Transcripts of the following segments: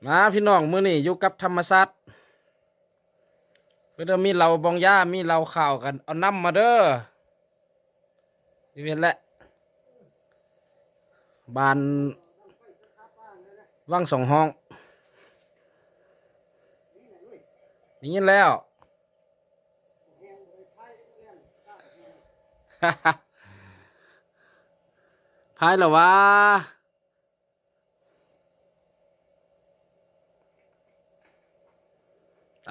ມາພີ່ນ້ອງ ມື້ນີ້ຢູ່ກັບທຳມະຊາດ ເພິ່ນມີເຫຼົ້າບອງຢາ ມີເຫຼົ້າຂາວກັນ ເອົານ້ຳມາເດີ. ຢູ່ເຮັດແຫຼະ ບ້ານວັງສອງຫ້ອງ ໄດ້ຍິນແລ້ວ. ພາຍລະຫວາ.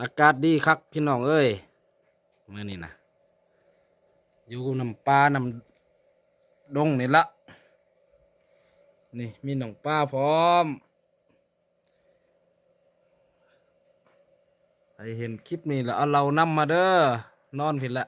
ອາກາດດີຄັກພີ່ນ້ອງເອີຍ ມື້ນີ້ນະ ຢູ່ນຳປ່ານຳດົງນີ້ລະ ນີ້ມີໜອງປາພ້ອມ. ໃຜເຫັນຄລິບນີ້ລະເອົາເຫຼົ້ານຳມາເດີ ນອນພີ້ແຫຼະ.